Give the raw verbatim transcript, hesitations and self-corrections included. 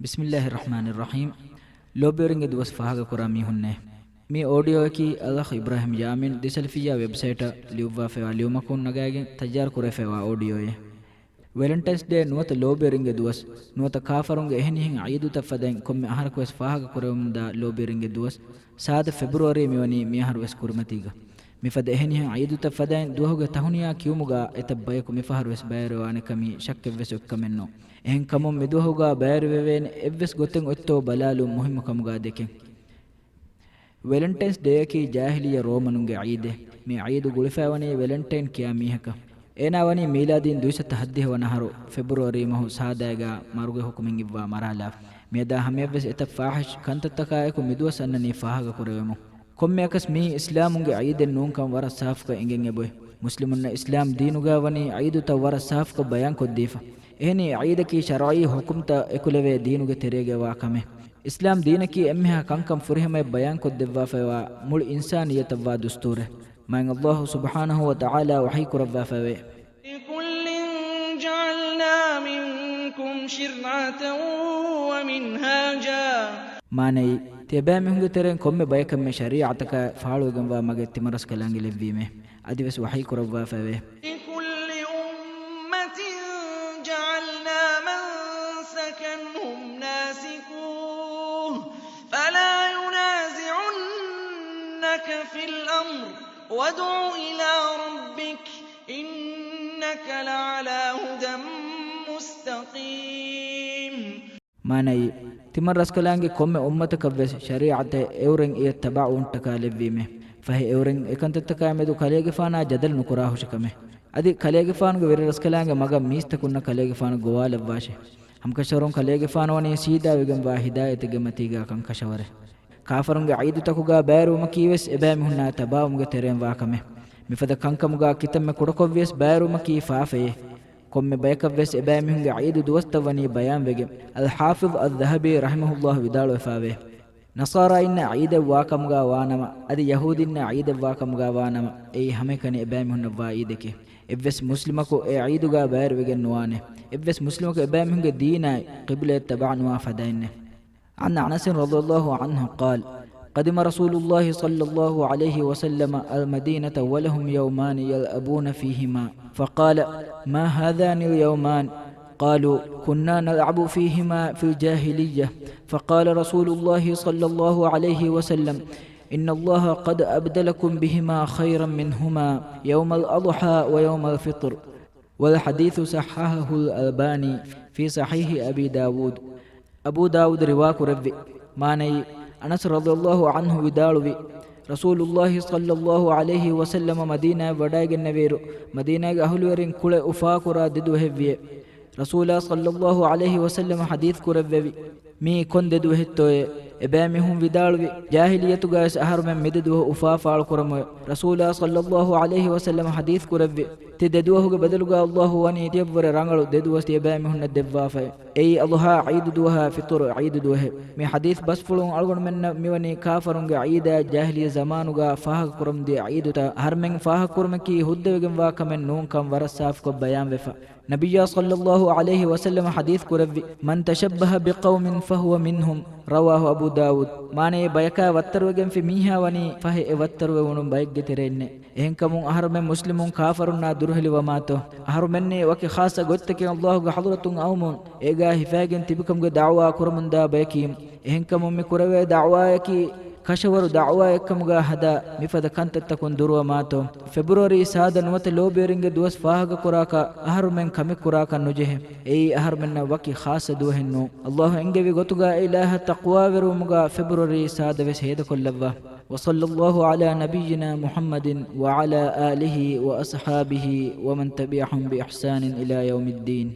ބިސްމިއްލާހި ރަޙްމާނި ރަޙީމް. ލޯބިވެރިންގެ ދުވަސް ފާހަގަކުރާ މީހުންނޭ. މި އޯޑިއޯއަކީ އަލްއަޚް އިބްރާހިމް ޔާމީން ދި ސަލަފިއްޔާ ވެބްސައިޓަށް ލިޔުއްވާފައިވާ ލިޔުމަކުން ނަގާގެން ތައްޔާރު ކުރެވިފައިވާ އޯޑިއޯއެއް. ވެލެންޓައިންސް ޑޭ ނުވަތަ ލޯބިވެރިންގެ ދުވަސް، ނުވަތަ ކާފަރުންގެ އެހެނިހެން ޢީދުތައް ފަދައިން ކޮންމެ އަހަރަކުވެސް ފާހަގަ ކުރެވެމުންދާ ލޯބިވެރިންގެ ދުވަސް، ސާދަ ފެބްރުއަރީ މިވަނީ މިއަހަރުވެސް ކުރިމަތީގަ. މިފަދަ އެހެނިހެން ޢީދުތައް ފަދައިން ދުވަހުގެ ތަހުނިޔާ ކިޔުމުގަ އެތައް ބަޔަކު މިފަހަރުވެސް ބައިވެރިވާނެކަމީ ޝައްކެއްވެސް އޮތްކަމެއްނޫން. އެހެންކަމުން މިދުވަހުގަ ބައިވެރިވެވޭނެ އެއްވެސް ގޮތެއް އޮތްތޯ ބަލާލުން މުހިއްމުކަމުގަ ދެކެން. ވެލެންޓައިންސް ޑޭއަކީ ޖާހިލިއްޔަ ރޯމަނުންގެ ޢީދެއް. މި ޢީދު ގުޅިފައިވަނީ ވެލެންޓައިން ކިޔާ މީހަކަށް. އޭނާ ވަނީ މީލާދީން ދުއިސައްތަ ހައްދިހަ ވަނަ އަހަރު ފެބްރުއަރީ މަހު ސާދައިގާ މަރުގެ ޙުކުމެއް އިއްވާ މަރާލާފަ. މިއަދާ ހަމަޔަށްވެސް އެތައް ފާޙިޝް ކަންތައްތަކާއެކު މިދުވަސް އަންނަނީ ފާހަގަކުރެވެމުން. ކޮންމެއަކަސް މީ އިސްލާމުންގެ ޢީދެއް ނޫންކަން ވަރަށް ސާފުކޮށް އެނގެން އެބޮތް. މުސްލިމުންނަށް އިސްލާމް ދީނުގަ ވަނީ ޢީދުތައް ވަރަށް ސާފުކޮށް ބަޔާންކޮށްދީފަ. އެހެނީ ޢީދަކީ ޝަރުޢީ ޙުކުމްތައް އެކުލެވޭ ދީނުގެ ތެރޭގަ ވާ ކަމެއް. އިސްލާމް ދީނަކީ އެންމެހާ ކަންކަން ފުރިހަމަޔަށް ބަޔާންކޮށްދެއްވާފައިވާ މުޅި އިންސާނިއްޔަތަށްވާ ދުސްތޫރެއް. މާތް ﷲ ސުބްޙާނަހޫ ވަތަޢާލާ ވަޙީކުރައްވާފައެވެ. لكل جعلنا منكم شرعة ومنهاجا. މާނައީ، ތިޔަބައިމީހުންގެ ތެރެއިން ކޮންމެ ބަޔަކަށް މި ޝަރީޢަތަކާ ފާޅުވެގެންވާ މަގެއް ތިމަންރަސްކަލާނގެ ލެއްވީމޭ. އަދިވެސް ވަޙީކުރައްވާފައެވެ. لكل أمة جعلنا منسكا هم ناسكوه فلا ينازعنك في الأمر وادع إلى ربك إنك لعلى هدى مستقيم. މާނައީ، ތިމަންރަސްކަލާނގެ ކޮންމެ އުއްމަތަކަށްވެސް ޝަރީޢަތެއް އެއުރެން އެޔަށް ތަބާޢުވުންތަކާ ލެއްވީމޭ. ފަހެ އެއުރެން އެކަންތައްތަކާ މެދު ކަލޭގެފާނާ ޖަދަލު ނުކުރާހުށިކަމެއް. އަދި ކަލޭގެފާނުގެ ވެރިރަސްކަލާނގެ މަގަށް މީސްތަކުންނަށް ކަލޭގެފާނު ގޮވާލައްވާށޭ. ހަމަކަށަވަރުން ކަލޭގެފާނު ވަނީ ސީދާވެގެންވާ ހިދާޔަތެއްގެ މަތީގާ ކަންކަށަވަރެއް. ކާފަރުންގެ ޢީދުތަކުގާ ބައިވެރިވުމަކީވެސް އެބައިމީހުންނާ ތަބާވުމުގެ ތެރެއިން ވާކަމެއް. މިފަދަ ކަންކަމުގާ ކިތަންމެ ކުޑަކޮށްވިޔަސް ބައިވެރިވުމަކީ ފާފައޭ. ކޮންމެ ބަޔަކަށްވެސް އެބައިމީހުންގެ ޢީދު ދުވަސްތައް ވަނީ ބަޔާންވެގެން. އަލްޙާފިޡް އައްޒަހަބީ ރަޙިމަހުﷲ ވިދާޅުވެފާވޭ. ނަޞާރާއިންނަށް ޢީދެއް ވާކަމުގާ ވާނަމަ، އަދި ޔަހޫދީންނަށް ޢީދެއް ވާކަމުގާ ވާނަމަ، އެއީ ހަމައެކަނި އެބައިމީހުންނަށްވާ ޢީދެކޭ. އެއްވެސް މުސްލިމަކު އެ ޢީދުގާ ބައިވެރިވެގެން ނުވާނެ. އެއްވެސް މުސްލިމަކު އެބައިމީހުންގެ ދީނާއި ޤިބްލައަށް ތަބާ ނުވާ ފަދައިންނެއް. عن أنس رضي الله عنه قال: قدم رسول الله صلى الله عليه وسلم المدينة ولهم يومان يلعبون فيهما، فقال: ما هذان اليومان؟ قالوا: كنا نلعب فيهما في الجاهلية. فقال رسول الله صلى الله عليه وسلم: إن الله قد أبدلكم بهما خيرا منهما يوم الأضحى ويوم الفطر. والحديث صححه الألباني في صحيح أبي داود. އަބޫ ދާވޫދު ރިވާކުރެއްވި. މާނައީ، އަނަސް ރަޟިޔަﷲ ޢަންހު ވިދާޅުވި، ރަސޫލުﷲ ޞައްލަﷲ ޢަލައިހި ވަސައްލަމަ މަދީނާއަށް ވަޑައިގެންނެވިއިރު، މަދީނާގެ އަހުލުވެރިން ކުޅެ އުފާކުރާ ދެދުވަހެއްވިއެވެ. ރަސޫލާ ޞައްލަﷲ ޢަލައިހި ވަސައްލަމަ ޙަދީޘް ކުރެއްވެވި، މީ ކޮން ދެދުވަހެއްތޯއޭ؟ އެބައިމީހުން ވިދާޅުވި، ޖާހިލިއްޔަތުގައިވެސް އަހަރުމެން މި ދެދުވަހު އުފާ ފާޅުކުރަމުއެވެ. ރަސޫލާ ޞައްލަﷲ ޢަލައިހި ވަސައްލަމަ ޙަދީޘް ކުރެއްވި، ތި ދެދުވަހުގެ ބަދަލުގަ ﷲ ވަނީ ތިޔަށްވުރެ ރަނގަޅު ދެދުވަސް ތިޔަބައިމީހުންނަށް ދެއްވާފައެވެ. އެއީ އަޟްޙާ ޢީދު ދުވަހާ ފިޠުރު ޢީދު ދުވަހެވެ. މި ޙަދީޘް ބަސްފުޅުން އަޅުގަނޑުމެންނަށް މިވަނީ ކާފަރުންގެ ޢީދާއި ޖާހިލިއްޔަ ޒަމާނުގަ ފާހަގަކުރަމުންދިޔަ ޢީދުތައް އަހަރުމެން ފާހަގަކުރުމަކީ ހުއްދަވެގެންވާ ކަމެއް ނޫންކަން ވަރަށް ސާފުކޮށް ބަޔާންވެފަ. ނަބިއްޔާ ޞައްލަﷲ ޢަލައިހި ވަސައްލަމަ ޙަދީޘް ކުރެއްވި، من تشبه بقوم فهو منهم، رواه أبو داود. މާނައީ، ބަޔަކާ ވައްތަރުވެގެންފި މީހާ ވަނީ ފަހެ އެ ވައްތަރުވެވުނު ބައެއްގެ ތެރެއިންނޭ. އެހެންކަމުން އަހަރުމެން މުސްލިމުން ކާފަރުންނާ ދުރުހެލިވަމާތޯ؟ އަހަރުމެންނީ ވަކި ޚާއްޞަ ގޮތްތަކެއް ﷲގެ ޙަޟްރަތުން އައުމުން، އޭގާ ހިފައިގެން ތިބިކަމުގެ ދަޢުވާ ކުރަމުންދާ ބަޔަކީމު. އެހެންކަމުން މި ކުރެވޭ ދަޢުވާއަކީ ކަށަވަރު ދަޢުވާއެއްކަމުގާ ހަދާ، މިފަދަ ކަންތައްތަކުން ދުރުވަމާތޯ؟ ފެބްރުއަރީ ސާދަ ނުވަތަ ލޯބިވެރިންގެ ދުވަސް ފާހަގަކުރާކަށް އަހަރުމެން ކަމެއް ކުރާކަށް ނުޖެހޭ. އެއީ އަހަރުމެންނަށް ވަކި ޚާއްޞަ ދުވަހެއް ނޫން. ﷲ އެންގެވި ގޮތުގާ އެ އިލާހަށް ތަޤްވާވެރިވުމުގާ ފެބްރުއަރީ ސާދަވެސް ހޭދަކޮށްލައްވާ. وصلى الله على نبينا محمد وعلى آله وأصحابه ومن تبعهم بإحسان إلى يوم الدين.